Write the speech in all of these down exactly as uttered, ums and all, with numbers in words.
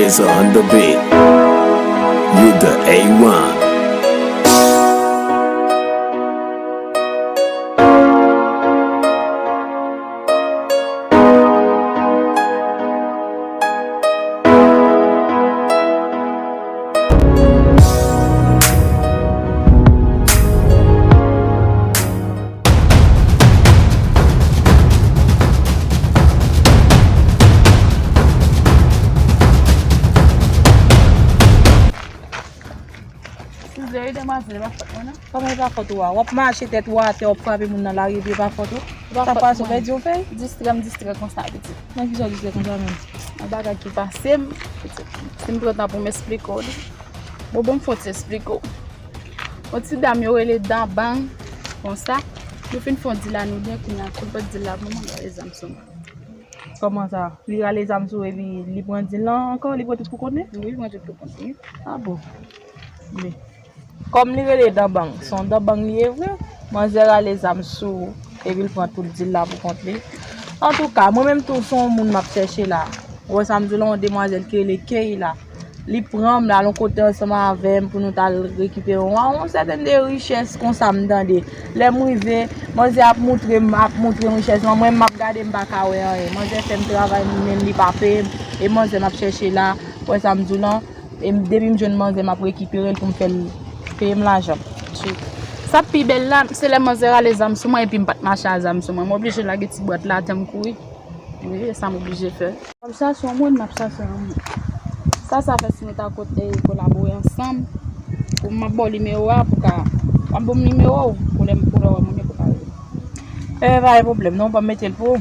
Is on the beat. You the A one. Eskize wi demwazèl, e pa fòt mwen non. Kòman e pa fòt ou a? W ap mache tèt ou atè, w ap frape moun nan lari epi e pa fòt ou? E pa fòt mwen. Sa pase w pèdi yon fèy? Distrè m distrè konsa pitit. Nan kisa w distrè konsa menm? Yon bagay ki pase m, pitit. Si m pran tan pou m esplike w li. Bon, bon, m fon ti esplike w. Yon ti dam yo rele Dabang, konsa. Nou fin fon dil la nou de, kounye a, tout bòt dil la pou mwen, rale zam sou mwen. Kòman sa? Li rale zam sou epi li pran dil lan ankò, li pran tout pou kont li? Wi, li pran tout pou kont li. A bon. Men, kòm li rele Dabang, se yon Dabang li ye vre. Manzè rale zam sou epi l pran tout dil la pou kont li. Antouka, mwen menm tou se yon moun m ap chèche la. Ou wè sa m di w la, yon demwazèl ki rele Keyla. Li pran m, l al yon kote ansanm avè m pou nou t al rekipere yon, yon sèten de richès konsa m tande. Lè m rive, manzè ap moutre m, ap moutre m richès lan, mwen m ap gade m pa ka wè anyen. Manzè fè m travay, men li pa peye m. E manzè m ap chèche la, ou wè sa m di w lan, e m, depi m jwenn manzè m ap rekipere l pou m fè l peye m lajan. Sa pi bèl la, se lè manzè rale zam sou mwen epi m pa t mache a zam sou mwen. M oblije lage ti bwat la atè m kouri. Wi, e sa m oblije fè. M ap chache yon moun, m ap chache yon moun. Sa, sa fè si nou ta kote kolabore ansanm, pou m ap ba w nimewo a, pou ka, w ap ban m nimewo w, pou lè m, pou lè w wè moun yo pou ka rele. E, pa gen pwoblèm, non, ban m mete l pou ou.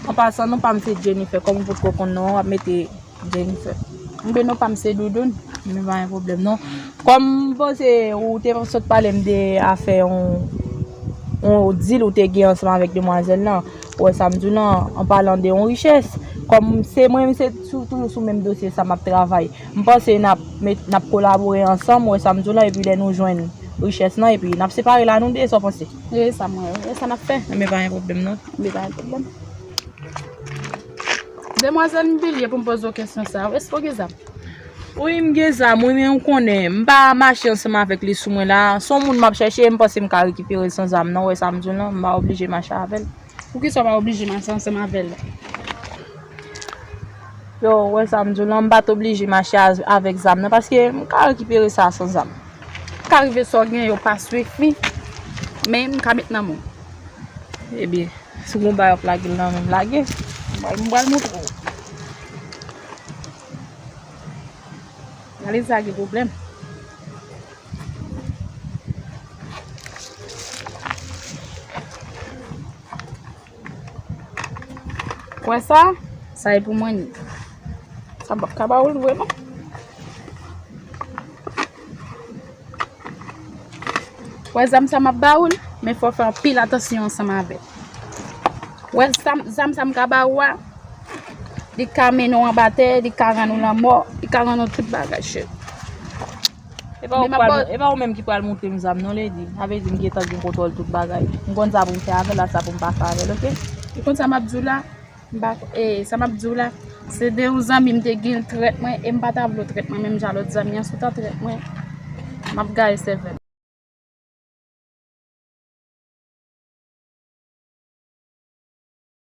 An pasan, non pa m se Jennifer, kòm ou potko konn non an, w ap mete Jennifer. Mwen non pa m se Doudoun. Men pa gen pwoblèm non. Kòm m panse ou te sot pale m de afè yon, yon dil ou te gen ansanm avèk demwazèl lan. Ou wè sa m di w lan, an palan de yon richès. Kòm se mwen, se sou, toujou sou menm dosye sa m ap travay. M panse n ap met, n ap kolabore ansanm, ou wè sa m di w lan, epi lè nou jwenn richès lan, epi n ap separe la nou de, sa w panse? E sa mwen, e sa n ap fè. Men pa gen pwoblèm non. Men pa gen pwoblèm. Demwazèl, m bliye pou m poze w kesyon sa. Èske w gen zam? Wi, m gen zam, wi, men ou konnen, m pa mache ansanm avèk li sou mwen la. Se yon moun m ap chèche, m panse m ka rekipere l san zam, non, ou wè sa m di w lan, m pa oblije mache avè l. Poukisa w pa oblije mache ansanm avè l? Yo, ou wè sa m di w lan, m pa t oblije mache a, avèk zam nan, paske m ka rekipere sa san zam. Ka rive sa w gen yo pa swifi, men m ka met nan men w. Ebyen, si w gon bagay w ap lage l nan men m, lage. M pral, m pral montre w. Gade sa gen pwoblèm. Wè sa? Sa e pou mwen ni. Sa m p ap ka ba ou l vre non. Wè zam sa m ap ba ou l, men fò w fè anpil atansyon ansanm avè l. Wè zam, zam sa m ka ba ou a, li ka mennen w anba tè, li ka rann ou lanmò, li ka rann ou tout bagay, cheri. E pa ou pral, e pa ou menm ki pral montre m zam non, Lady. Sa vle di m gentan gen kontwòl tout bagay. M konn sa pou m fè avè l ak sa pou m pa fè avè l, oke? Ou konn sa m ap di w la? M pa, e, sa m ap di w la, se de yon zanmi m te gen, l trèt mwen, e m pa ta vle w trèt mwen menm jan lòt zanmi an, si w ta trèt mwen, m ap gaye sèvèl.